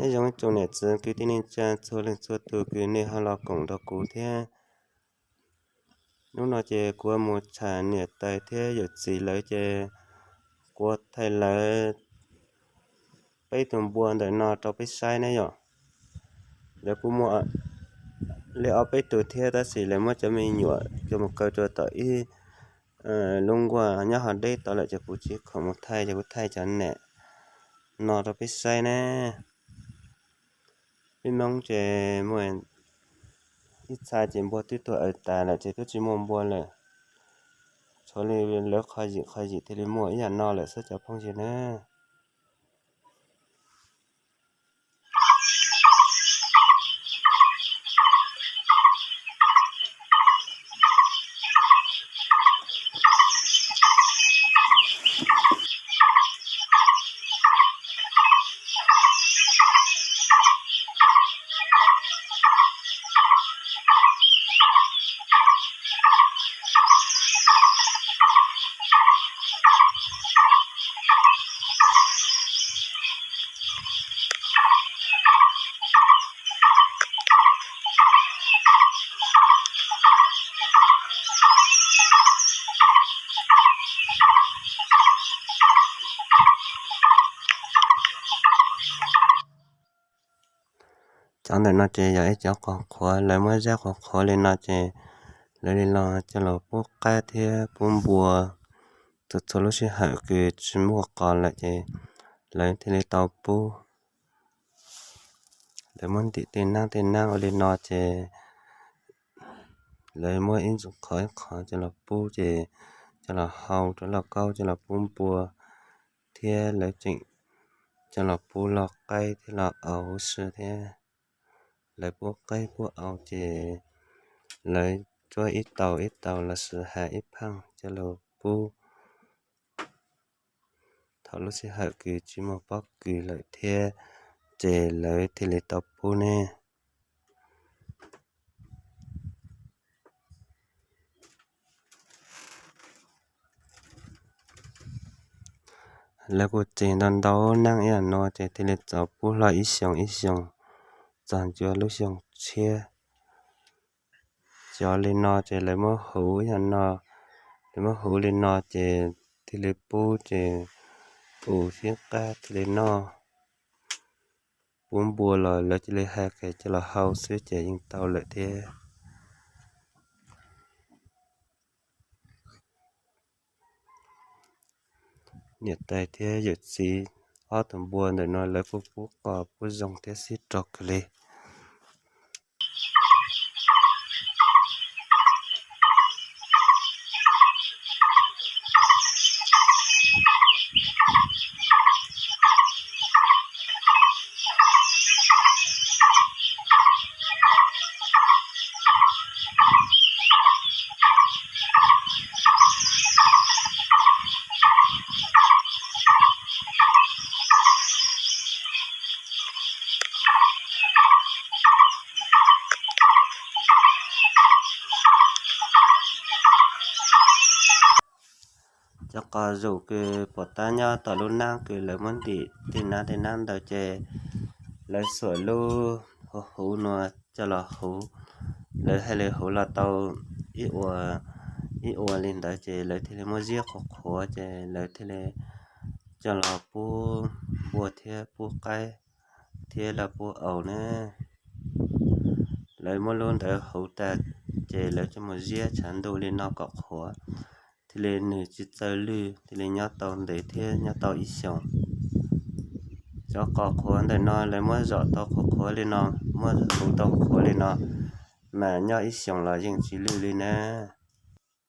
Nyob zoo ib tsoom niam txiv kwv tij neej tsa txhua leej txhua tus kws nej ho los koom nrog kuv thiab. Hnub no ces kuv mus tsham niam tais thiab yawm txiv lawv ces kuv thaij lawv peb tus npua ntawm no rau peb saib ne yom. Lawv kuj muaj li ob peb tus thiab tab sis lawv muab cov me nyuam coj mus kaw rau tom ib lub nkuaj nyob hauv deb tod lawm ces kuv tsis khoom mus thaij ces kuv thaij cov nam no rau peb saib ne. Peb Hmoob ces muaj ib txha ces npua twb tuag aws tas lawm ces twb tsis muaj npua lawm. Tshuav li lawv qhov yim qhov yim thiaj li muaj ib yam no lawm xwb cov phooj ywg na. Cov ntawm no ces yog ib cov qos qhuav, lawv muab zab qos qhuav li no ces lawv li los coj los pub qaib thiab pub npua. Txhua txhua lub sij hawm kws tsis muaj qos lawm ces lawv thiaj li tau pub. Lawv muab ntim tej nab tej nab ua li no ces lawv muab ib qho ib qho coj los pub ces coj los hau rau lauj kaub coj los pub npua, thiab lawv tseem coj los pub lauj qaib thiab lauj aus huv si thiab. Lawv pub qaib pub aus ces lawv tsuab ib taus ib taus los sis has ib phaej coj los pub. Thaum lub sij hawm kws tsis muaj pob kws lawm thiab ces lawv thiaj li tau pub ne. Lawv kuj tseg ntau ntau nab ib yam no ces thiaj li txaus pub hlo ib xyoos ib xyoos txog ncua lub xyoo tshiab. Cov li no ces lawv muab huv ib yam no, lawv muab huv li no ces thiaj li pub ces pus thiab qab thiaj li noj. Pub npua los lawv cia li has kiag coj los hau xwb ces yeej tau lawm thiab. Niam tais thiab yawm txiv ob tug npua ntawm no lawv kuj pub qos pub zoo thiab sib raug kawg li. Cov qos zuj kws pom tab nyob tom lub nab kws lawv muab ntim tej nab tej nab ntawd ces lawv xuam lub huv huv no coj los huv. Lawv haj li huv los tau ib ua, ib ua li ntawd ces lawv thiaj li muab ziab qhuav qhuav ces lawv thiaj li coj los pub npua thiab pub qaib thiab los pub aus na. Lawv muab lub ntawd huv tag ces lawv coj mus ziab tshav ntuj li no kom qhuav, thiaj li nws tsis txawj lwj, thiaj li nyob tau ntev thiab nyob tau ib xyoos. Cov qos qhuav ntawm no lawv muab zom tau qhuav qhuav li no, muab huv tau qhuav li no, mas nyob ib xyoos los yeej tsis lwj li na.